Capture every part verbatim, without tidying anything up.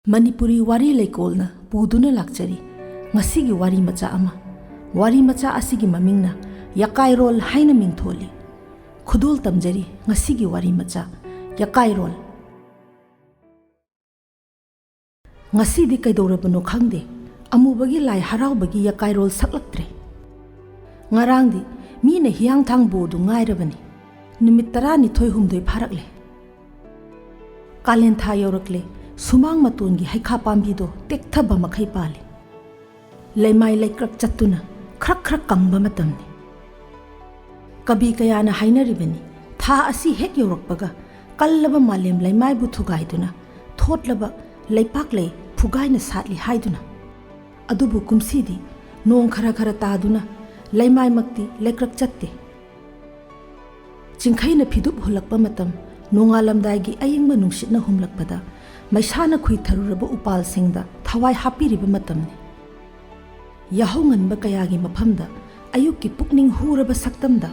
ꯃꯅꯤꯄꯨꯔꯤ ꯋꯥꯔꯤ ꯂꯩꯀꯣꯜꯅ ꯄꯨꯗꯨꯅ ꯂꯥꯛꯆꯔꯤ ꯉꯁꯤꯒꯤ ꯋꯥꯔꯤ ꯃꯆꯥ ꯑꯃ꯫ ꯋꯥꯔꯤ ꯃꯆꯥ ꯑꯁꯤꯒꯤ ꯃꯃꯤꯡꯅ ꯌꯀꯥꯏꯔꯣꯜ ꯍꯥꯏꯅ ꯃꯤꯡꯊꯣꯜꯂꯤ꯫ ꯈꯨꯗꯣꯜ ꯇꯝꯖꯔꯤ ꯉꯁꯤꯒꯤ ꯋꯥꯔꯤ ꯃꯆꯥ, ꯌꯀꯥꯏꯔꯣꯜ꯫ ꯉꯁꯤꯗꯤ ꯀꯩꯗꯧꯔꯕꯅꯣ ꯈꯪꯗꯦ, ꯑꯃꯨꯕꯒꯤ ꯂꯥꯏ ꯍꯔꯥꯎꯕꯒꯤ ꯌꯀꯥꯏꯔꯣꯜ ꯁꯛꯂꯛꯇ꯭ꯔꯦ꯫ ꯉꯔꯥꯡꯗꯤ ꯃꯤꯅ ꯍꯤꯌꯥꯡꯊꯥꯡ ꯕꯣꯔꯗꯨ ꯉꯥꯏꯔꯕꯅꯤ꯫ ꯅꯨꯃꯤꯠ ꯇꯔꯥꯅꯤꯊꯣꯏ ꯍꯨꯝꯗꯣꯏ ꯐꯥꯔꯛꯂꯦ꯫ ꯀꯥꯂꯦꯟ ꯊꯥ ꯌꯧꯔꯛꯂꯦ꯫ ꯁꯨꯃꯥꯡ ꯃꯇꯣꯟꯒꯤ ꯍꯩꯈꯥ ꯄꯥꯝꯕꯤꯗꯣ ꯇꯦꯛꯊꯕ ꯃꯈꯩ ꯄꯥꯜꯂꯤ꯫ ꯂꯩꯃꯥꯏ ꯂꯩꯀ꯭ꯔꯛ ꯆꯠꯇꯨꯅ ꯈ꯭ꯔꯛ ꯈ꯭ꯔꯛ ꯀꯪꯕ ꯃꯇꯝꯅꯤ꯫ ꯀꯕꯤ ꯀꯌꯥꯅ ꯍꯥꯏꯅꯔꯤꯕꯅꯤ, ꯊꯥ ꯑꯁꯤ ꯍꯦꯛ ꯌꯧꯔꯛꯄꯒ ꯀꯜꯂꯕ ꯃꯥꯂꯦꯝ ꯂꯩꯃꯥꯏꯕꯨ ꯊꯨꯒꯥꯏꯗꯨꯅ ꯊꯣꯠꯂꯕ ꯂꯩꯄꯥꯛꯂꯩ ꯐꯨꯒꯥꯏꯅ ꯁꯥꯠꯂꯤ ꯍꯥꯏꯗꯨꯅ꯫ ꯑꯗꯨꯕꯨ ꯀꯨꯝꯁꯤꯗꯤ ꯅꯣꯡ ꯈꯔ ꯈꯔ ꯇꯥꯗꯨꯅ ꯂꯩꯃꯥꯏꯃꯛꯇꯤ ꯂꯩꯀ꯭ꯔꯛ ꯆꯠꯇꯦ꯫ ꯆꯤꯡꯈꯩꯅ ꯐꯤꯗꯨꯞ ꯍꯨꯜꯂꯛꯄ ꯃꯇꯝ, ꯅꯣꯡꯉꯥꯜꯂꯝꯗꯥꯏꯒꯤ ꯑꯌꯤꯡꯕ ꯅꯨꯡꯁꯤꯠꯅ ꯍꯨꯝꯂꯛꯄꯗ ꯃꯩꯁꯥꯅ ꯈꯨꯏꯊꯔꯨꯔꯕ ꯎꯄꯥꯜꯁꯤꯡꯗ ꯊꯋꯥꯏ ꯍꯥꯞꯄꯤꯔꯤꯕ ꯃꯇꯝꯅꯤ꯫ ꯌꯥꯍꯧꯉꯟꯕ ꯀꯌꯥꯒꯤ ꯃꯐꯝꯗ ꯑꯌꯨꯛꯀꯤ ꯄꯨꯛꯅꯤꯡ ꯍꯨꯔꯕ ꯁꯛꯇꯝꯗ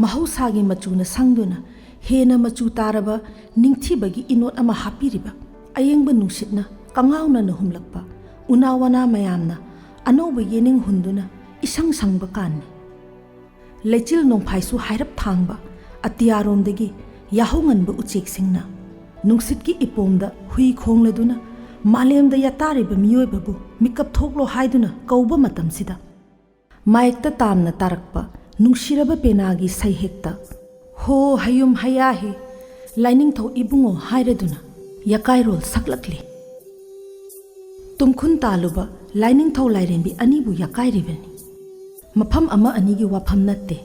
ꯃꯍꯧꯁꯥꯒꯤ ꯃꯆꯨꯅ ꯁꯪꯗꯨꯅ ꯍꯦꯟꯅ ꯃꯆꯨ ꯇꯥꯔꯕ ꯅꯤꯡꯊꯤꯕꯒꯤ ꯏꯅꯣꯠ ꯑꯃ ꯍꯥꯞꯄꯤꯔꯤꯕ ꯑꯌꯤꯡꯕ ꯅꯨꯡꯁꯤꯠꯅ ꯀꯉꯥꯎꯅꯅ ꯍꯨꯝꯂꯛꯄ ꯎꯅꯥ ꯋꯥꯅꯥ ꯃꯌꯥꯝꯅ ꯑꯅꯧꯕ ꯌꯦꯅꯤꯡ ꯍꯨꯟꯗꯨꯅ ꯏꯁꯪ ꯁꯪꯕ ꯀꯥꯟꯅꯤ꯫ ꯂꯩꯆꯤꯜ ꯅꯣꯡꯐꯥꯏꯁꯨ ꯍꯥꯏꯔꯞ ꯊꯥꯡꯕ ꯑꯇꯤꯌꯥꯔꯣꯝꯗꯒꯤ ꯌꯥꯍꯧꯉꯟꯕ ꯎꯆꯦꯛꯁꯤꯡꯅ ꯅꯨꯡꯁꯤꯠꯀꯤ ꯏꯄꯣꯝꯗ ꯍꯨꯏ ꯈꯣꯡꯂꯗꯨꯅ ꯃꯥꯂꯦꯝꯗ ꯌꯥꯇꯥꯔꯤꯕ ꯃꯤꯑꯣꯏꯕꯕꯨ ꯃꯤꯀꯞ ꯊꯣꯛꯂꯣ ꯍꯥꯏꯗꯨꯅ ꯀꯧꯕ ꯃꯇꯝꯁꯤꯗ, ꯃꯥꯌꯦꯛꯇ ꯇꯥꯝꯅ ꯇꯥꯔꯛꯄ ꯅꯨꯡꯁꯤꯔꯕ ꯄꯦꯅꯥꯒꯤ ꯁꯩꯍꯦꯛꯇ "ꯍꯣ ꯍꯌꯨꯝ ꯍꯌꯥ ꯍꯦ, ꯂꯥꯏꯅꯤꯡꯊꯧ ꯏꯕꯨꯡꯉꯣ" ꯍꯥꯏꯔꯗꯨꯅ ꯌꯀꯥꯏꯔꯣꯜ ꯁꯛꯂꯛꯂꯤ꯫ ꯇꯨꯝꯈꯨꯟ ꯇꯥꯜꯂꯨꯕ ꯂꯥꯏꯅꯤꯡꯊꯧ ꯂꯥꯏꯔꯦꯝꯕꯤ ꯑꯅꯤꯕꯨ ꯌꯀꯥꯏꯔꯤꯕꯅꯤ꯫ ꯃꯐꯝ ꯑꯃ ꯑꯅꯤꯒꯤ ꯋꯥꯐꯝ ꯅꯠꯇꯦ꯫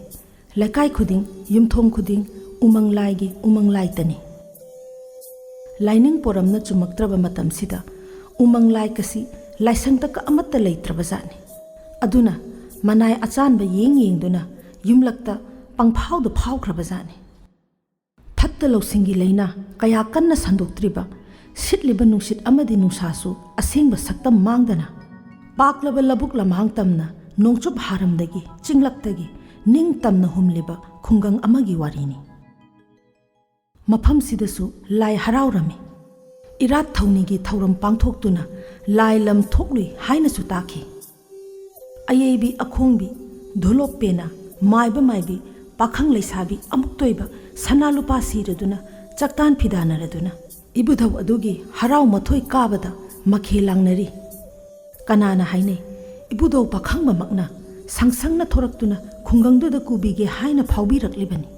ꯂꯩꯀꯥꯏ ꯈꯨꯗꯤꯡ, ꯌꯨꯝꯊꯣꯡ ꯈꯨꯗꯤꯡ ꯎꯃꯪ ꯂꯥꯏꯒꯤ ꯎꯃꯪ ꯂꯥꯏꯇꯅꯤ꯫ ꯂꯥꯏꯅꯤꯡ ꯄꯣꯔꯝꯅ ꯆꯨꯝꯃꯛꯇ꯭ꯔꯕ ꯃꯇꯝꯁꯤꯗ ꯎꯃꯪ ꯂꯥꯏꯀꯁꯤ ꯂꯥꯏꯁꯪꯗꯀ ꯑꯃꯠꯇ ꯂꯩꯇ꯭ꯔꯕ ꯖꯥꯠꯅꯤ꯫ ꯑꯗꯨꯅ ꯃꯅꯥꯏ ꯑꯆꯥꯟꯕ ꯌꯦꯡ ꯌꯦꯡꯗꯨꯅ ꯌꯨꯝꯂꯛꯇ ꯄꯪꯐꯥꯎꯗ ꯐꯥꯎꯈ꯭ꯔꯕ ꯖꯥꯠꯅꯤ꯫ ꯐꯠꯇ ꯂꯧꯁꯤꯡꯒꯤ ꯂꯩꯅꯥ ꯀꯌꯥ ꯀꯟꯅ ꯁꯟꯗꯣꯛꯇ꯭ꯔꯤꯕ ꯁꯤꯠꯂꯤꯕ ꯅꯨꯡꯁꯤꯠ ꯑꯃꯗꯤ ꯅꯨꯡꯁꯥꯁꯨ ꯑꯁꯦꯡꯕ ꯁꯛꯇꯝ ꯃꯥꯡꯗꯅ, ꯄꯥꯛꯂꯕ ꯂꯧꯕꯨꯛ ꯂꯝꯍꯥꯡ ꯇꯝꯅ ꯅꯣꯡꯆꯨꯞ ꯍꯥꯔꯝꯗꯒꯤ ꯆꯤꯡꯂꯛꯇꯒꯤ ꯅꯤꯡ ꯇꯝꯅ ꯍꯨꯝꯂꯤꯕ ꯈꯨꯡꯒꯪ ꯑꯃꯒꯤ ꯋꯥꯔꯤꯅꯤ꯫ ꯃꯐꯝꯁꯤꯗꯁꯨ ꯂꯥꯏ ꯍꯔꯥꯎꯔꯝꯃꯤ꯫ ꯏꯔꯥꯠ ꯊꯧꯅꯤꯒꯤ ꯊꯧꯔꯝ ꯄꯥꯡꯊꯣꯛꯇꯨꯅ ꯂꯥꯏ ꯂꯝ ꯊꯣꯛꯂꯨꯏ ꯍꯥꯏꯅꯁꯨ ꯇꯥꯈꯤ꯫ ꯑꯌꯩꯕꯤ ꯑꯈꯣꯡꯕꯤ, ꯙꯨꯂꯣꯞꯄꯦꯅ, ꯃꯥꯏꯕ ꯃꯥꯏꯕꯤ, ꯄꯥꯈꯪ ꯂꯩꯁꯥꯕꯤ ꯑꯃꯨꯛꯇꯣꯏꯕ ꯁꯅꯥ ꯂꯨꯄꯥ ꯁꯤꯔꯗꯨꯅ, ꯆꯥꯛꯇꯥꯟ ꯐꯤꯗꯥꯅꯔꯗꯨꯅ ꯏꯕꯨꯙꯧ ꯑꯗꯨꯒꯤ ꯍꯔꯥꯎ ꯃꯊꯣꯏ ꯀꯥꯕꯗ ꯃꯈꯦ ꯂꯥꯡꯅꯔꯤ꯫ ꯀꯅꯥꯅ ꯍꯥꯏꯅꯩ, ꯏꯕꯨꯙꯧ ꯄꯥꯈꯪꯕꯃꯛꯅ ꯁꯪꯁꯪꯅ ꯊꯣꯔꯛꯇꯨꯅ ꯈꯨꯡꯒꯪꯗꯨꯗ ꯀꯨꯕꯤꯒꯦ ꯍꯥꯏꯅ ꯐꯥꯎꯕꯤꯔꯛꯂꯤꯕꯅꯤ꯫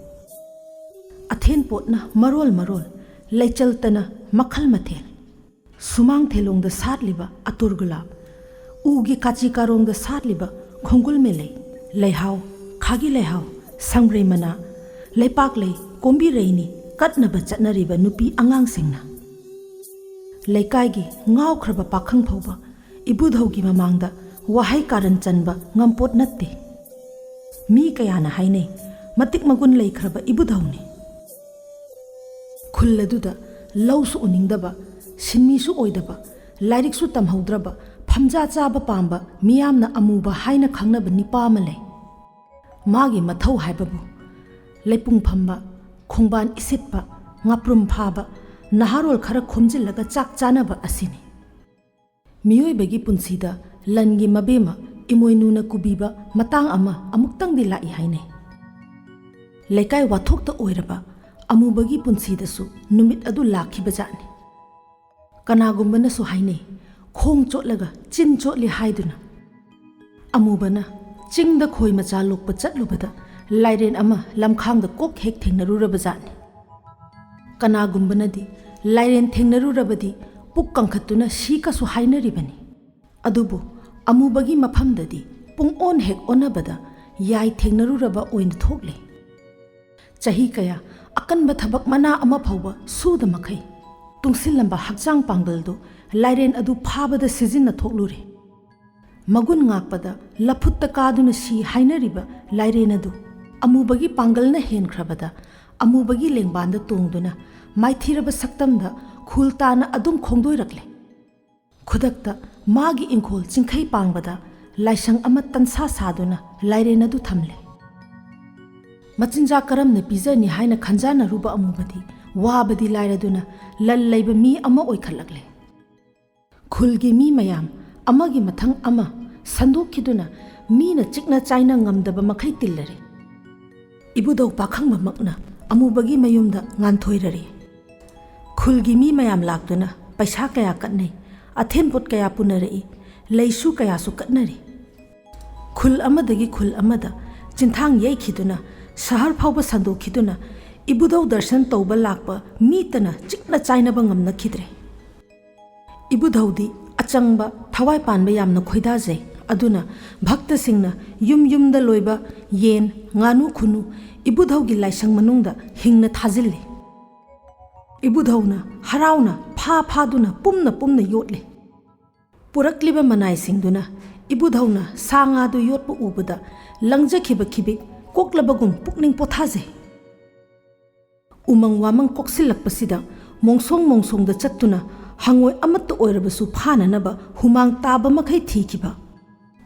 ꯑꯊꯦꯟ ꯄꯣꯠꯅ ꯃꯔꯣꯜ ꯃꯔꯣꯜ, ꯂꯩꯆꯜꯇꯅ ꯃꯈꯜ ꯃꯊꯦꯜ꯫ ꯁꯨꯃꯥꯡ ꯊꯦꯂꯣꯡꯗ ꯁꯥꯠꯂꯤꯕ ꯑꯇꯨꯔ ꯒꯨꯂꯥꯞ, ꯎꯒꯤ ꯀꯥꯆꯤ ꯀꯥꯔꯣꯡꯗ ꯁꯥꯠꯂꯤꯕ ꯈꯣꯡꯒꯨꯜ ꯃꯦꯂꯩ, ꯂꯩꯍꯥꯎ, ꯈꯥꯒꯤ ꯂꯩꯍꯥꯎ, ꯁꯪꯕ꯭ꯔꯩ ꯃꯅꯥ, ꯂꯩꯄꯥꯛꯂꯩ, ꯀꯣꯝꯕꯤꯔꯩꯅꯤ ꯀꯠꯅꯕ ꯆꯠꯅꯔꯤꯕ ꯅꯨꯄꯤ ꯑꯉꯥꯡꯁꯤꯡꯅ꯫ ꯂꯩꯀꯥꯏꯒꯤ ꯉꯥꯎꯈ꯭ꯔꯕ ꯄꯥꯈꯪ ꯐꯥꯎꯕ ꯏꯕꯨꯙꯧꯒꯤ ꯃꯃꯥꯡꯗ ꯋꯥꯍꯩ ꯀꯥꯔꯟ ꯆꯟꯕ ꯉꯝꯄꯣꯠ ꯅꯠꯇꯦ꯫ ꯃꯤ ꯀꯌꯥꯅ ꯍꯥꯏꯅꯩ, ꯃꯇꯤꯛ ꯃꯒꯨꯟ ꯂꯩꯈ꯭ꯔꯕ ꯏꯕꯨꯙꯧꯅꯤ꯫ ꯈꯨꯜ ꯑꯗꯨꯗ ꯂꯧꯁꯨ ꯎꯅꯤꯡꯗꯕ, ꯁꯤꯟꯃꯤꯁꯨ ꯑꯣꯏꯗꯕ, ꯂꯥꯏꯔꯤꯛꯁꯨ ꯇꯝꯍꯧꯗ꯭ꯔꯕ, ꯐꯝꯖꯥ ꯆꯥꯕ ꯄꯥꯝꯕ ꯃꯤꯌꯥꯝꯅ ꯑꯃꯨꯕ ꯍꯥꯏꯅ ꯈꯪꯅꯕ ꯅꯤꯄꯥ ꯑꯃ ꯂꯩ꯫ ꯃꯥꯒꯤ ꯃꯊꯧ ꯍꯥꯏꯕꯕꯨ ꯂꯩꯄꯨꯡ ꯐꯝꯕ, ꯈꯣꯡꯕꯥꯟ ꯏꯁꯤꯠꯄ, ꯉꯥꯄ꯭ꯔꯨꯝ ꯐꯥꯕ, ꯅꯍꯥꯔꯣꯜ ꯈꯔ ꯈꯣꯝꯖꯤꯜꯂꯒ ꯆꯥꯛ ꯆꯥꯅꯕ ꯑꯁꯤꯅꯤ꯫ ꯃꯤꯑꯣꯏꯕꯒꯤ ꯄꯨꯟꯁꯤꯗ ꯂꯟꯒꯤ ꯃꯕꯦꯝꯃ ꯏꯃꯣꯏꯅꯨꯅ ꯀꯨꯕꯤꯕ ꯃꯇꯥꯡ ꯑꯃ ꯑꯃꯨꯛꯇꯪꯗꯤ ꯂꯥꯛꯏ ꯍꯥꯏꯅꯩ꯫ ꯂꯩꯀꯥꯏ ꯋꯥꯊꯣꯛꯇ ꯑꯣꯏꯔꯕ ꯑꯃꯨꯕꯒꯤ ꯄꯨꯟꯁꯤꯗꯁꯨ ꯅꯨꯃꯤꯠ ꯑꯗꯨ ꯂꯥꯛꯈꯤꯕꯖꯥꯠꯅꯤ꯫ ꯀꯅꯥꯒꯨꯝꯕꯅꯁꯨ ꯍꯥꯏꯅꯩ, ꯈꯣꯡ ꯆꯣꯠꯂꯒ ꯆꯤꯟ ꯆꯣꯠꯂꯤ ꯍꯥꯏꯗꯨꯅ꯫ ꯑꯃꯨꯕꯅ ꯆꯤꯡꯗ ꯈꯣꯏ ꯃꯆꯥ ꯂꯣꯛꯄ ꯆꯠꯂꯨꯕꯗ ꯂꯥꯏꯔꯦꯟ ꯑꯃ ꯂꯝꯈꯥꯡꯗ ꯀꯣꯛ ꯍꯦꯛ ꯊꯦꯡꯅꯔꯨꯔꯕꯖꯥꯠꯅꯤ꯫ ꯀꯅꯥꯒꯨꯝꯕꯅꯗꯤ ꯂꯥꯏꯔꯦꯟ ꯊꯦꯡꯅꯔꯨꯔꯕꯗꯤ ꯄꯨꯛ ꯀꯪꯈꯠꯇꯨꯅ ꯁꯤꯀꯁꯨ ꯍꯥꯏꯅꯔꯤꯕꯅꯤ꯫ ꯑꯗꯨꯕꯨ ꯑꯃꯨꯕꯒꯤ ꯃꯐꯝꯗꯗꯤ ꯄꯨꯡ ꯑꯣꯟ ꯍꯦꯛ ꯑꯣꯟꯅꯕꯗ ꯌꯥꯏ ꯊꯦꯡꯅꯔꯨꯔꯕ ꯑꯣꯏꯅ ꯊꯣꯛꯂꯦ꯫ ꯆꯍꯤ ꯀꯌꯥ ꯑꯀꯟꯕ ꯊꯕꯛ ꯃꯅꯥ ꯑꯃ ꯐꯥꯎꯕ ꯁꯨꯗ ꯃꯈꯩ ꯇꯨꯡꯁꯤꯜꯂꯝꯕ ꯍꯛꯆꯥꯡ ꯄꯥꯡꯒꯜꯗꯨ ꯂꯥꯏꯔꯦꯟ ꯑꯗꯨ ꯐꯥꯕꯗ ꯁꯤꯖꯤꯟꯅ ꯊꯣꯛꯂꯨꯔꯦ꯫ ꯃꯒꯨꯟ ꯉꯥꯛꯄꯗ ꯂꯐꯨꯠꯇ ꯀꯥꯗꯨꯅ ꯁꯤ ꯍꯥꯏꯅꯔꯤꯕ ꯂꯥꯏꯔꯦꯟ ꯑꯗꯨ ꯑꯃꯨꯕꯒꯤ ꯄꯥꯡꯒꯜꯅ ꯍꯦꯟꯈ꯭ꯔꯕꯗ ꯑꯃꯨꯕꯒꯤ ꯂꯦꯡꯕꯥꯟꯗ ꯇꯣꯡꯗꯨꯅ ꯃꯥꯏꯊꯤꯔꯕ ꯁꯛꯇꯝꯗ ꯈꯨꯜ ꯇꯥꯅ ꯑꯗꯨꯝ ꯈꯣꯡꯗꯣꯏꯔꯛꯂꯦ꯫ ꯈꯨꯗꯛꯇ ꯃꯥꯒꯤ ꯏꯪꯈꯣꯜ ꯆꯤꯡꯈꯩ ꯄꯥꯡꯕꯗ ꯂꯥꯏꯁꯪ ꯑꯃ ꯇꯟꯁꯥ ꯁꯥꯗꯨꯅ ꯂꯥꯏꯔꯦꯟ ꯑꯗꯨ ꯊꯝꯂꯦ꯫ ꯃꯆꯤꯟꯖꯥꯛ ꯀꯔꯝꯅ ꯄꯤꯖꯅꯤ ꯍꯥꯏꯅ ꯈꯟꯖꯥꯟꯅꯔꯨꯕ ꯑꯃꯨꯕꯗꯤ ꯋꯥꯕꯗꯤ ꯂꯥꯏꯔꯗꯨꯅ ꯂꯟ ꯂꯩꯕ ꯃꯤ ꯑꯃ ꯑꯣꯏꯈꯠꯂꯛꯂꯦ꯫ ꯈꯨꯜꯒꯤ ꯃꯤ ꯃꯌꯥꯝ ꯑꯃꯒꯤ ꯃꯊꯪ ꯑꯃ ꯁꯟꯗꯣꯛꯈꯤꯗꯨꯅ ꯃꯤꯅ ꯆꯤꯛꯅ ꯆꯥꯏꯅ ꯉꯝꯗꯕ ꯃꯈꯩ ꯇꯤꯜꯂꯔꯦ꯫ ꯏꯕꯨꯙꯧ ꯄꯥꯈꯪꯕꯃꯛꯅ ꯑꯃꯨꯕꯒꯤ ꯃꯌꯨꯝꯗ ꯉꯥꯟꯊꯣꯏꯔꯔꯦ꯫ ꯈꯨꯜꯒꯤ ꯃꯤ ꯃꯌꯥꯝ ꯂꯥꯛꯇꯨꯅ ꯄꯩꯁꯥ ꯀꯌꯥ ꯀꯠꯅꯩ, ꯑꯊꯦꯟꯄꯣꯠ ꯀꯌꯥ ꯄꯨꯅꯔꯛꯏ, ꯂꯩꯁꯨ ꯀꯌꯥꯁꯨ ꯀꯠꯅꯔꯤ꯫ ꯈꯨꯜ ꯑꯃꯗꯒꯤ ꯈꯨꯜ ꯑꯃꯗ ꯆꯤꯟꯊꯥꯡ ꯌꯩꯈꯤꯗꯨꯅ ꯁꯍꯔ ꯐꯥꯎꯕ ꯁꯟꯗꯣꯛꯈꯤꯗꯨꯅ ꯏꯕꯨꯙꯧ ꯗꯔꯁꯟ ꯇꯧꯕ ꯂꯥꯛꯄ ꯃꯤꯇꯅ ꯆꯤꯛꯅ ꯆꯥꯏꯅꯕ ꯉꯝꯅꯈꯤꯗ꯭ꯔꯦ꯫ ꯏꯕꯨꯙꯧꯗꯤ ꯑꯆꯪꯕ, ꯊꯋꯥꯏ ꯄꯥꯟꯕ ꯌꯥꯝꯅ ꯈꯣꯏꯗꯥꯖꯩ꯫ ꯑꯗꯨꯅ ꯚꯛꯇꯁꯤꯡꯅ ꯌꯨꯝ ꯌꯨꯝꯗ ꯂꯣꯏꯕ ꯌꯦꯟ, ꯉꯥꯅꯨ ꯈꯨꯅꯨ ꯏꯕꯨꯙꯧꯒꯤ ꯂꯥꯏꯁꯪ ꯃꯅꯨꯡꯗ ꯍꯤꯡꯅ ꯊꯥꯖꯤꯜꯂꯤ꯫ ꯏꯕꯨꯙꯧꯅ ꯍꯔꯥꯎꯅ ꯐꯥ ꯐꯥꯗꯨꯅ ꯄꯨꯝꯅ ꯄꯨꯝꯅ ꯌꯣꯠꯂꯤ꯫ ꯄꯨꯔꯛꯂꯤꯕ ꯃꯅꯥꯏꯁꯤꯡꯗꯨꯅ ꯏꯕꯨꯙꯧꯅ ꯁꯥ ꯉꯥꯗꯨ ꯌꯣꯠꯄ ꯎꯕꯗ ꯂꯪꯖꯈꯤꯕ ꯈꯤꯕꯤꯛ ꯀꯣꯛꯂꯕꯒꯨꯝ ꯄꯨꯛꯅꯤꯡ ꯄꯣꯊꯥꯖꯩ꯫ ꯎꯃꯪ ꯋꯥꯃꯪ ꯀꯣꯛꯁꯤꯜꯂꯛꯄꯁꯤꯗ ꯃꯣꯡꯁꯣꯡ ꯃꯣꯡꯁꯣꯡꯗ ꯆꯠꯇꯨꯅ ꯍꯪꯉꯣꯏ ꯑꯃꯠꯇ ꯑꯣꯏꯔꯕꯁꯨ ꯐꯥꯅꯅꯕ ꯍꯨꯃꯥꯡ ꯇꯥꯕ ꯃꯈꯩ ꯊꯤꯈꯤꯕ꯫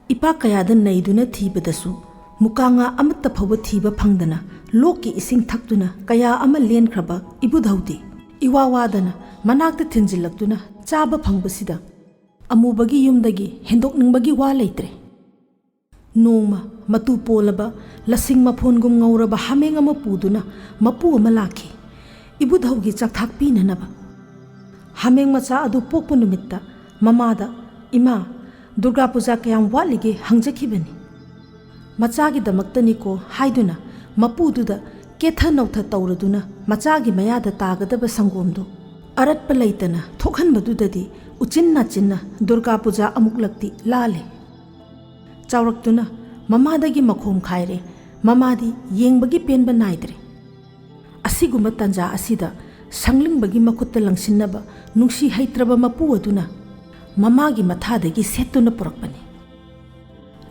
ꯏꯄꯥꯛ ꯀꯌꯥꯗ ꯅꯩꯗꯨꯅ ꯊꯤꯕꯗꯁꯨ ꯃꯨꯀꯥ ꯉꯥ ꯑꯃꯠꯇ ꯐꯥꯎꯕ ꯊꯤꯕ ꯐꯪꯗꯅ ꯂꯣꯛꯀꯤ ꯏꯁꯤꯡ ꯊꯛꯇꯨꯅ ꯀꯌꯥ ꯑꯃ ꯂꯦꯟꯈ꯭ꯔꯕ ꯏꯕꯨꯙꯧꯗꯤ ꯏꯋꯥ ꯋꯥꯗꯅ ꯃꯅꯥꯛꯇ ꯊꯤꯟꯖꯤꯜꯂꯛꯇꯨꯅ ꯆꯥꯕ ꯐꯪꯕꯁꯤꯗ ꯑꯃꯨꯕꯒꯤ ꯌꯨꯝꯗꯒꯤ ꯍꯦꯟꯗꯣꯛꯅꯤꯡꯕꯒꯤ ꯋꯥ ꯂꯩꯇ꯭ꯔꯦ꯫ ꯅꯣꯡꯃ ꯃꯇꯨ ꯄꯣꯜꯂꯕ ꯂꯁꯤꯡ ꯃꯐꯣꯟꯒꯨꯝ ꯉꯧꯔꯕ ꯍꯥꯃꯦꯡ ꯑꯃ ꯄꯨꯗꯨꯅ ꯃꯄꯨ ꯑꯃ ꯂꯥꯛꯈꯤ꯫ ꯏꯕꯨꯙꯧꯒꯤ ꯆꯥꯛꯊꯥꯛ ꯄꯤꯅꯅꯕ꯫ ꯍꯥꯃꯦꯡ ꯃꯆꯥ ꯑꯗꯨ ꯄꯣꯛꯄ ꯅꯨꯃꯤꯠꯇ ꯃꯃꯥꯗ, "ꯏꯃꯥ, ꯗꯨꯔꯒꯥ ꯄꯨꯖꯥ ꯀꯌꯥꯝ ꯋꯥꯠꯂꯤꯒꯦ?" ꯍꯪꯖꯈꯤꯕꯅꯤ꯫ "ꯃꯆꯥꯒꯤꯗꯃꯛꯇꯅꯤꯀꯣ" ꯍꯥꯏꯗꯨꯅ ꯃꯄꯨꯗꯨꯗ ꯀꯦꯊ ꯅꯧꯊ ꯇꯧꯔꯗꯨꯅ ꯃꯆꯥꯒꯤ ꯃꯌꯥꯗ ꯇꯥꯒꯗꯕ ꯁꯪꯒꯣꯝꯗꯨ ꯑꯔꯠꯄ ꯂꯩꯇꯅ ꯊꯣꯛꯍꯟꯕꯗꯨꯗꯗꯤ ꯎꯆꯤꯟ ꯅꯥꯆꯤꯟꯅ ꯗꯨꯔꯒꯥ ꯄꯨꯖꯥ ꯑꯃꯨꯛꯂꯛꯇꯤ ꯂꯥꯜꯂꯦ꯫ ꯆꯥꯎꯔꯛꯇꯨꯅ ꯃꯃꯥꯗꯒꯤ ꯃꯈꯣꯝ ꯈꯥꯏꯔꯦ꯫ ꯃꯃꯥꯗꯤ ꯌꯦꯡꯕꯒꯤ ꯄꯦꯟꯕ ꯅꯥꯏꯗ꯭ꯔꯦ꯫ ꯑꯁꯤꯒꯨꯝꯕ ꯇꯟꯖꯥ ꯑꯁꯤꯗ ꯁꯪꯂꯤꯡꯕꯒꯤ ꯃꯈꯨꯠꯇ ꯂꯪꯁꯤꯟꯅꯕ ꯅꯨꯡꯁꯤ ꯍꯩꯇ꯭ꯔꯕ ꯃꯄꯨ ꯑꯗꯨꯅ ꯃꯃꯥꯒꯤ ꯃꯊꯥꯗꯒꯤ ꯁꯦꯠꯇꯨꯅ ꯄꯨꯔꯛꯄꯅꯤ꯫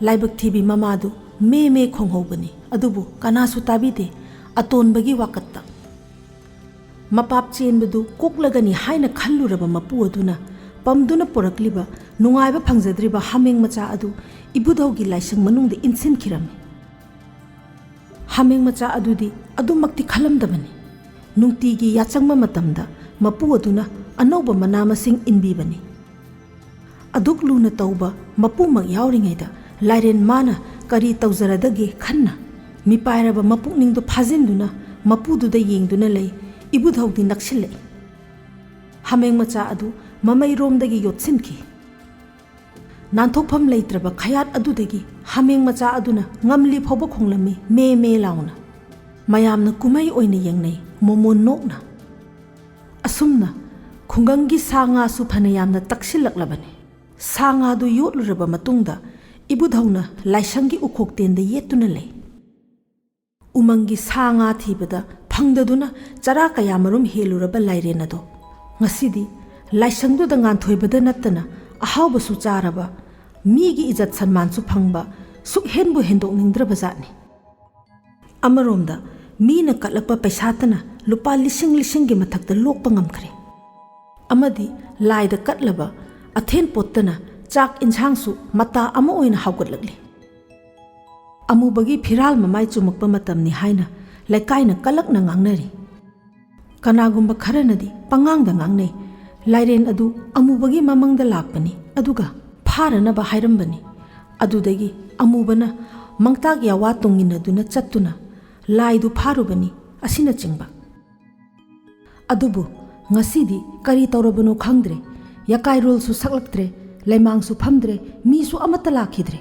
ꯂꯥꯏꯕꯛ ꯊꯤꯕꯤ ꯃꯃꯥꯗꯨ ꯃꯦ ꯃꯦ ꯈꯣꯡꯍꯧꯕꯅꯤ, ꯑꯗꯨꯕꯨ ꯀꯅꯥꯁꯨ ꯇꯥꯕꯤꯗꯦ꯫ ꯑꯇꯣꯟꯕꯒꯤ ꯋꯥꯀꯠꯇ ꯃꯄꯥꯞ ꯆꯦꯟꯕꯗꯨ ꯀꯣꯛꯂꯒꯅꯤ ꯍꯥꯏꯅ ꯈꯜꯂꯨꯔꯕ ꯃꯄꯨ ꯑꯗꯨꯅ ꯄꯝꯗꯨꯅ ꯄꯨꯔꯛꯂꯤꯕ ꯅꯨꯡꯉꯥꯏꯕ ꯐꯪꯖꯗ꯭ꯔꯤꯕ ꯍꯥꯃꯦꯡ ꯃꯆꯥ ꯑꯗꯨ ꯏꯕꯨꯙꯧꯒꯤ ꯂꯥꯏꯁꯪ ꯃꯅꯨꯡꯗ ꯏꯟꯁꯤꯟꯈꯤꯔꯝꯃꯤ꯫ ꯍꯥꯃꯦꯡ ꯃꯆꯥ ꯑꯗꯨꯗꯤ ꯑꯗꯨꯃꯛꯇꯤ ꯈꯜꯂꯝꯗꯕꯅꯤ꯫ ꯅꯨꯡꯇꯤꯒꯤ ꯌꯥꯆꯪꯕ ꯃꯇꯝꯗ ꯃꯄꯨ ꯑꯗꯨꯅ ꯑꯅꯧꯕ ꯃꯅꯥ ꯃꯁꯤꯡ ꯏꯟꯕꯤꯕꯅꯤ꯫ ꯑꯗꯨꯛ ꯂꯨꯅ ꯇꯧꯕ ꯃꯄꯨꯃꯛ ꯌꯥꯎꯔꯤꯉꯩꯗ ꯂꯥꯏꯔꯦꯟ ꯃꯥꯅ ꯀꯔꯤ ꯇꯧꯖꯔꯗꯒꯦ ꯈꯟꯅ ꯃꯤꯄꯥꯏꯔꯕ ꯃꯄꯨꯛꯅꯤꯡꯗꯨ ꯐꯥꯖꯤꯟꯗꯨꯅ ꯃꯄꯨꯗꯨꯗ ꯌꯦꯡꯗꯨꯅ ꯂꯩ꯫ ꯏꯕꯨꯙꯧꯗꯤ ꯅꯛꯁꯤꯜꯂꯛꯏ꯫ ꯍꯥꯃꯦꯡ ꯃꯆꯥ ꯑꯗꯨ ꯃꯃꯩꯔꯣꯝꯗꯒꯤ ꯌꯣꯠꯁꯤꯟꯈꯤ꯫ ꯅꯥꯟꯊꯣꯛꯐꯝ ꯂꯩꯇ꯭ꯔꯕ ꯈꯌꯥꯠ ꯑꯗꯨꯗꯒꯤ ꯍꯥꯃꯦꯡ ꯃꯆꯥ ꯑꯗꯨꯅ ꯉꯝꯂꯤ ꯐꯥꯎꯕ ꯈꯣꯡꯂꯝꯃꯤ, ꯃꯦ ꯃꯦ ꯂꯥꯎꯅ꯫ ꯃꯌꯥꯝꯅ ꯀꯨꯝꯍꯩ ꯑꯣꯏꯅ ꯌꯦꯡꯅꯩ, ꯃꯣꯃꯣꯟ ꯅꯣꯛꯅ꯫ ꯑꯁꯨꯝꯅ ꯈꯨꯡꯒꯪꯒꯤ ꯁꯥ ꯉꯥꯁꯨ ꯐꯅ ꯌꯥꯝꯅ ꯇꯛꯁꯤꯜꯂꯛꯂꯕꯅꯤ꯫ ꯁꯥ ꯉꯥꯗꯨ ꯌꯣꯠꯂꯨꯔꯕ ꯃꯇꯨꯡꯗ ꯏꯕꯨꯙꯧꯅ ꯂꯥꯏꯁꯪꯒꯤ ꯎꯈꯣꯛꯇꯦꯟꯗ ꯌꯦꯠꯇꯨꯅ ꯂꯩ꯫ ꯎꯃꯪꯒꯤ ꯁꯥ ꯉꯥ ꯊꯤꯕꯗ ꯐꯪꯗꯗꯨꯅ ꯆꯔꯥ ꯀꯌꯥꯃꯔꯨꯝ ꯍꯦꯜꯂꯨꯔꯕ ꯂꯥꯏꯔꯦꯟ ꯑꯗꯣ ꯉꯁꯤꯗꯤ ꯂꯥꯏꯁꯪꯗꯨꯗ ꯉꯥꯟꯊꯣꯏꯕꯗ ꯅꯠꯇꯅ ꯑꯍꯥꯎꯕꯁꯨ ꯆꯥꯔꯕ, ꯃꯤꯒꯤ ꯏꯖꯠ ꯁꯟꯃꯥꯟꯁꯨ ꯐꯪꯕ, ꯁꯨꯛ ꯍꯦꯟꯕꯨ ꯍꯦꯟꯗꯣꯛꯅꯤꯡꯗ꯭ꯔꯕ ꯖꯥꯠꯅꯤ꯫ ꯑꯃꯔꯣꯝꯗ ꯃꯤꯅ ꯀꯠꯂꯛꯄ ꯄꯩꯁꯥꯇꯅ ꯂꯨꯄꯥ ꯂꯤꯁꯤꯡ ꯂꯤꯁꯤꯡꯒꯤ ꯃꯊꯛꯇ ꯂꯣꯛꯄ ꯉꯝꯈ꯭ꯔꯦ꯫ ꯑꯃꯗꯤ ꯂꯥꯏꯗ ꯀꯠꯂꯕ ꯑꯊꯦꯟ ꯄꯣꯠꯇꯅ ꯆꯥꯛ ꯏꯟꯁꯥꯡꯁꯨ ꯃꯇꯥ ꯑꯃ ꯑꯣꯏꯅ ꯍꯧꯒꯠꯂꯛꯂꯤ꯫ ꯑꯃꯨꯕꯒꯤ ꯐꯤꯔꯥꯜ ꯃꯃꯥꯏ ꯆꯨꯝꯃꯛꯄ ꯃꯇꯝꯅꯤ ꯍꯥꯏꯅ ꯂꯩꯀꯥꯏꯅ ꯀꯂꯛꯅ ꯉꯥꯡꯅꯔꯤ꯫ ꯀꯅꯥꯒꯨꯝꯕ ꯈꯔꯅꯗꯤ ꯄꯉꯥꯡꯗ ꯉꯥꯡꯅꯩ, "ꯂꯥꯏꯔꯦꯟ ꯑꯗꯨ ꯑꯃꯨꯕꯒꯤ ꯃꯃꯪꯗ ꯂꯥꯛꯄꯅꯤ, ꯑꯗꯨꯒ ꯐꯥꯔꯅꯕ ꯍꯥꯏꯔꯝꯕꯅꯤ꯫ ꯑꯗꯨꯗꯒꯤ ꯑꯃꯨꯕꯅ ꯃꯪꯇꯥꯛ ꯌꯥꯋꯥ ꯇꯣꯡꯉꯤꯟꯅꯗꯨꯅ ꯆꯠꯇꯨꯅ ꯂꯥꯏꯗꯨ ꯐꯥꯔꯨꯕꯅꯤ" ꯑꯁꯤꯅꯆꯤꯡꯕ꯫ ꯑꯗꯨꯕꯨ ꯉꯁꯤꯗꯤ ꯀꯔꯤ ꯇꯧꯔꯕꯅꯣ ꯈꯪꯗ꯭ꯔꯦ꯫ ꯌꯥꯀꯥꯏꯔꯣꯜꯁꯨ ꯁꯛꯂꯛꯇ꯭ꯔꯦ, ꯂꯩꯃꯥꯡꯁꯨ ꯐꯝꯗ꯭ꯔꯦ, ꯃꯤꯁꯨ ꯑꯃꯠꯇ ꯂꯥꯛꯈꯤꯗ꯭ꯔꯦ꯫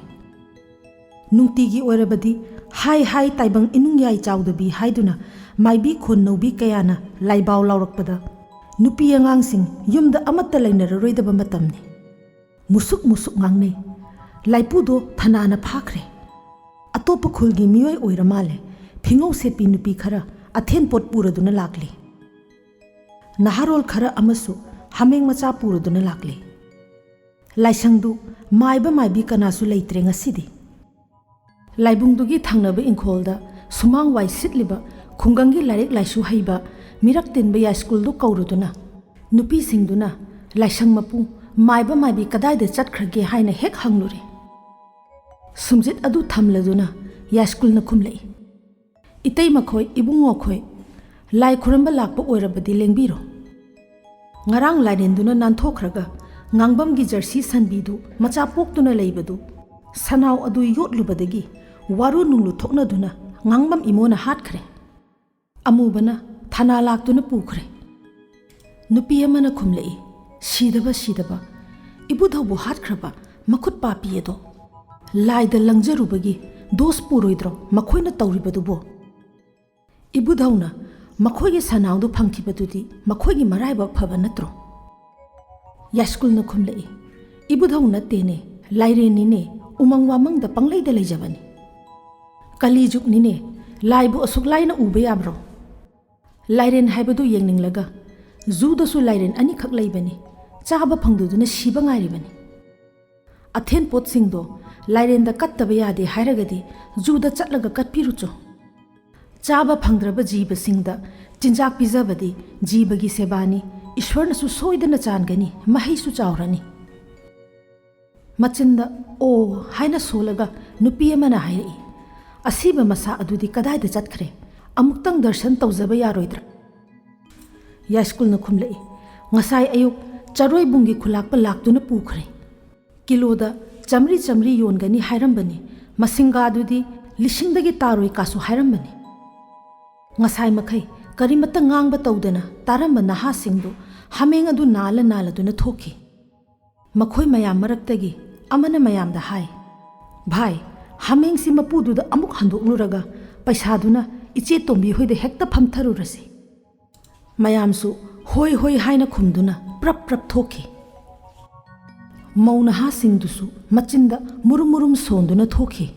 ꯅꯨꯡꯇꯤꯒꯤ ꯑꯣꯏꯔꯕꯗꯤ ꯍꯥꯏ ꯍꯥꯏ ꯇꯥꯏꯕꯪ ꯏꯅꯨꯡ ꯌꯥꯏ ꯆꯥꯎꯗꯕꯤ ꯍꯥꯏꯗꯨꯅ ꯃꯥꯏꯕꯤ ꯈꯣꯟ ꯅꯧꯕꯤ ꯀꯌꯥꯅ ꯂꯥꯏꯕꯥꯎ ꯂꯥꯎꯔꯛꯄꯗ ꯅꯨꯄꯤ ꯑꯉꯥꯡꯁꯤꯡ ꯌꯨꯝꯗ ꯑꯃꯠꯇ ꯂꯩꯅꯔꯔꯣꯏꯗꯕ ꯃꯇꯝꯅꯤ꯫ ꯃꯨꯁꯨꯛ ꯃꯨꯁꯨꯛ ꯉꯥꯡꯅꯩ꯫ ꯂꯥꯏꯄꯨꯗꯣ ꯊꯅꯥꯅ ꯐꯥꯈ꯭ꯔꯦ꯫ ꯑꯇꯣꯞꯄ ꯈꯨꯜꯒꯤ ꯃꯤꯑꯣꯏ ꯑꯣꯏꯔ ꯃꯥꯜꯂꯦ꯫ ꯐꯤꯉꯧ ꯁꯦꯠꯄꯤ ꯅꯨꯄꯤ ꯈꯔ ꯑꯊꯦꯟ ꯄꯣꯠ ꯄꯨꯔꯗꯨꯅ ꯂꯥꯛꯂꯤ꯫ ꯅꯍꯥꯔꯣꯜ ꯈꯔ ꯑꯃꯁꯨ ꯍꯥꯃꯦꯡ ꯃꯆꯥ ꯄꯨꯔꯗꯨꯅ ꯂꯥꯛꯂꯤ꯫ ꯂꯥꯏꯁꯪꯗꯨ ꯃꯥꯏꯕ ꯃꯥꯏꯕꯤ ꯀꯅꯥꯁꯨ ꯂꯩꯇ꯭ꯔꯦ ꯉꯁꯤꯗꯤ꯫ ꯂꯥꯏꯕꯨꯡꯗꯨꯒꯤ ꯊꯪꯅꯕ ꯏꯪꯈꯣꯜꯗ ꯁꯨꯃꯥꯡ ꯋꯥꯏ ꯁꯤꯠꯂꯤꯕ ꯈꯨꯡꯒꯪꯒꯤ ꯂꯥꯏꯔꯤꯛ ꯂꯥꯏꯁꯨ ꯍꯩꯕ ꯃꯤꯔꯛ ꯇꯤꯟꯕ ꯌꯥꯏꯁ꯭ꯀꯨꯜꯗꯨ ꯀꯧꯔꯨꯗꯨꯅ ꯅꯨꯄꯤꯁꯤꯡꯗꯨꯅ ꯂꯥꯏꯁꯪ ꯃꯄꯨ ꯃꯥꯏꯕ ꯃꯥꯏꯕꯤ ꯀꯗꯥꯏꯗ ꯆꯠꯈ꯭ꯔꯒꯦ ꯍꯥꯏꯅ ꯍꯦꯛ ꯍꯪꯂꯨꯔꯦ꯫ ꯁꯨꯝꯖꯤꯠ ꯑꯗꯨ ꯊꯝꯂꯗꯨꯅ ꯌꯥꯏꯁ꯭ꯀꯨꯜꯅ ꯈꯨꯝꯂꯛꯏ, "ꯏꯇꯩ ꯃꯈꯣꯏ, ꯏꯕꯨꯡꯉꯣꯈꯣꯏ "ꯂꯥꯏ ꯈꯨꯔꯝꯕ ꯂꯥꯛꯄ ꯑꯣꯏꯔꯕꯗꯤ ꯂꯦꯡꯕꯤꯔꯣ꯫ ꯉꯔꯥꯡ ꯂꯥꯏꯔꯦꯟꯗꯨꯅ ꯅꯥꯟꯊꯣꯛꯈ꯭ꯔꯒ ꯉꯥꯡꯕꯝꯒꯤ ꯖꯔꯁꯤ ꯁꯟꯕꯤꯗꯨ ꯃꯆꯥ ꯄꯣꯛꯇꯨꯅ ꯂꯩꯕꯗꯨ ꯁꯅꯥꯎ ꯑꯗꯨ ꯌꯣꯠꯂꯨꯕꯗꯒꯤ ꯋꯥꯔꯨ ꯅꯨꯡꯂꯨ ꯊꯣꯛꯅꯗꯨꯅ ꯉꯥꯡꯕꯝ ꯏꯃꯣꯅ ꯍꯥꯠꯈ꯭ꯔꯦ꯫ ꯑꯃꯨꯕꯅ ꯊꯅꯥ ꯂꯥꯛꯇꯨꯅ ꯄꯨꯈ꯭ꯔꯦ"꯫ ꯅꯨꯄꯤ ꯑꯃꯅ ꯈꯨꯝꯂꯛꯏ, "ꯁꯤꯗꯕ, ꯁꯤꯗꯕ, ꯏꯕꯨꯙꯧꯕꯨ ꯍꯥꯠꯈ꯭ꯔꯕ ꯃꯈꯨꯠ ꯄꯥꯄꯤ ꯑꯗꯣ꯫ ꯂꯥꯏꯗ ꯂꯪꯖꯔꯨꯕꯒꯤ ꯗꯣꯁ ꯄꯨꯔꯣꯏꯗ꯭ꯔꯣ ꯃꯈꯣꯏꯅ ꯇꯧꯔꯤꯕꯗꯨꯕꯣ?" ꯏꯕꯨꯙꯧꯅ ꯃꯈꯣꯏꯒꯤ ꯁꯅꯥꯎꯗꯨ ꯐꯪꯈꯤꯕꯗꯨꯗꯤ ꯃꯈꯣꯏꯒꯤ ꯃꯔꯥꯏꯕꯛ ꯐꯕ ꯅꯠꯇ꯭ꯔꯣ? ꯌꯥꯏꯁ꯭ꯀꯨꯜꯅ ꯈꯨꯝꯂꯛꯏ, "ꯏꯕꯨꯙꯧ ꯅꯠꯇꯦꯅꯦ, ꯂꯥꯏꯔꯦꯟꯅꯤꯅꯦ, ꯎꯃꯪ ꯋꯥꯃꯪꯗ ꯄꯪꯂꯩꯗ ꯂꯩꯖꯕꯅꯤ꯫ ꯀꯂꯤ ꯖꯨꯒꯅꯤꯅꯦ, ꯂꯥꯏꯕꯨ ꯑꯁꯨꯛ ꯂꯥꯏꯅ ꯎꯕ ꯌꯥꯕ꯭ꯔꯣ? ꯂꯥꯏꯔꯦꯟ ꯍꯥꯏꯕꯗꯨ ꯌꯦꯡꯅꯤꯡꯂꯒ ꯖꯨꯗꯁꯨ ꯂꯥꯏꯔꯦꯟ ꯑꯅꯤꯈꯛ ꯂꯩꯕꯅꯤ, ꯆꯥꯕ ꯐꯪꯗꯗꯨꯅ ꯁꯤꯕ ꯉꯥꯏꯔꯤꯕꯅꯤ꯫ ꯑꯊꯦꯟ ꯄꯣꯠꯁꯤꯡꯗꯣ ꯂꯥꯏꯔꯦꯟꯗ ꯀꯠꯇꯕ ꯌꯥꯗꯦ ꯍꯥꯏꯔꯒꯗꯤ ꯖꯨꯗ ꯆꯠꯂꯒ ꯀꯠꯄꯤꯔꯨꯆꯣ꯫ ꯆꯥꯕ ꯐꯪꯗ꯭ꯔꯕ ꯖꯤꯕꯁꯤꯡꯗ ꯆꯤꯟꯖꯥꯛ ꯄꯤꯖꯕꯗꯤ ꯖꯤꯕꯒꯤ ꯁꯦꯕꯥꯅꯤ, ꯏꯁ꯭ꯋꯔꯅꯁꯨ ꯁꯣꯏꯗꯅ ꯆꯥꯟꯒꯅꯤ, ꯃꯍꯩꯁꯨ ꯆꯥꯎꯔꯅꯤ"꯫ ꯃꯆꯤꯟꯗ "ꯑꯣ" ꯍꯥꯏꯅ ꯁꯣꯜꯂꯒ ꯅꯨꯄꯤ ꯑꯃꯅ ꯍꯥꯏꯔꯛꯏ, "ꯑꯁꯤꯕ ꯃꯁꯥ ꯑꯗꯨꯗꯤ ꯀꯗꯥꯏꯗ ꯆꯠꯈ꯭ꯔꯦ? ꯑꯃꯨꯛꯇꯪ ꯗꯔꯁꯟ ꯇꯧꯖꯕ ꯌꯥꯔꯣꯏꯗ꯭ꯔꯥ?" ꯌꯥꯏꯁ꯭ꯀꯨꯜꯅ ꯈꯨꯝꯂꯛꯏ, "ꯉꯁꯥꯏ ꯑꯌꯨꯛ ꯆꯔꯣꯏꯕꯨꯡꯒꯤ ꯈꯨꯂꯥꯛꯄ ꯂꯥꯛꯇꯨꯅ ꯄꯨꯈ꯭ꯔꯦ꯫ ꯀꯤꯂꯣꯗ ꯆꯥꯝꯃꯔꯤ ꯆꯥꯝꯃꯔꯤ ꯌꯣꯟꯒꯅꯤ ꯍꯥꯏꯔꯝꯕꯅꯤ, ꯃꯁꯤꯡꯒꯥꯗꯨꯗꯤ ꯂꯤꯁꯤꯡꯗꯒꯤ ꯇꯥꯔꯣꯏ ꯀꯥꯁꯨ ꯍꯥꯏꯔꯝꯕꯅꯤ꯫ ꯉꯁꯥꯏ ꯃꯈꯩ ꯀꯔꯤꯃꯠꯇ ꯉꯥꯡꯕ ꯇꯧꯗꯅ ꯇꯥꯔꯝꯕ ꯅꯍꯥꯁꯤꯡꯗꯨ ꯍꯥꯃꯦꯡ ꯑꯗꯨ ꯅꯥꯜꯂ ꯅꯥꯜꯂꯗꯨꯅ ꯊꯣꯛꯈꯤ"꯫ ꯃꯈꯣꯏ ꯃꯌꯥꯝ ꯃꯔꯛꯇꯒꯤ ꯑꯃꯅ ꯃꯌꯥꯝꯗ ꯍꯥꯏ, "ꯚꯥꯏ, ꯍꯥꯃꯦꯡꯁꯤ ꯃꯄꯨꯗꯨꯗ ꯑꯃꯨꯛ ꯍꯟꯗꯣꯛꯂꯨꯔꯒ ꯄꯩꯁꯥꯗꯨꯅ ꯏꯆꯦ ꯇꯣꯝꯕꯤ ꯍꯣꯏꯗ ꯍꯦꯛꯇ ꯐꯝꯊꯔꯨꯔꯁꯤ"꯫ ꯃꯌꯥꯝꯁꯨ "ꯍꯣꯏ, ꯍꯣꯏ" ꯍꯥꯏꯅ ꯈꯨꯝꯗꯨꯅ ꯄ꯭ꯔꯞ ꯄ꯭ꯔꯞ ꯊꯣꯛꯈꯤ꯫ ꯃꯧ ꯅꯍꯥꯁꯤꯡꯗꯨꯁꯨ ꯃꯆꯤꯟꯗ ꯃꯨꯔꯨꯝ ꯃꯨꯔꯨꯝ ꯁꯣꯟꯗꯨꯅ ꯊꯣꯛꯈꯤ꯫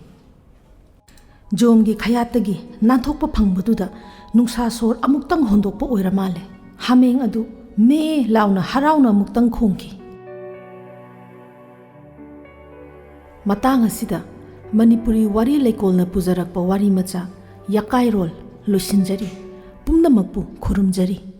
ꯖꯣꯝꯒꯤ ꯈꯌꯥꯠꯇꯒꯤ ꯅꯥꯟꯊꯣꯛꯄ ꯐꯪꯕꯗꯨꯗ ꯅꯨꯡꯁꯥ ꯁꯣꯔ ꯑꯃꯨꯛꯇꯪ ꯍꯣꯟꯗꯣꯛꯄ ꯑꯣꯏꯔ ꯃꯥꯜꯂꯦ꯫ ꯍꯥꯃꯦꯡ ꯑꯗꯨ ꯃꯦ ꯂꯥꯎꯅ ꯍꯔꯥꯎꯅ ꯑꯃꯨꯛꯇꯪ ꯈꯣꯡꯈꯤ꯫ ꯃꯇꯥꯡ ꯑꯁꯤꯗ ꯃꯅꯤꯄꯨꯔꯤ ꯋꯥꯔꯤ ꯂꯩꯀꯣꯜꯅ ꯄꯨꯖꯔꯛꯄ ꯋꯥꯔꯤ ꯃꯆꯥ ꯌꯀꯥꯏꯔꯣꯜ ꯂꯣꯏꯁꯤꯟꯖꯔꯤ꯫ ꯄꯨꯝꯅꯃꯛꯄꯨ ꯈꯨꯔꯨꯝꯖꯔꯤ꯫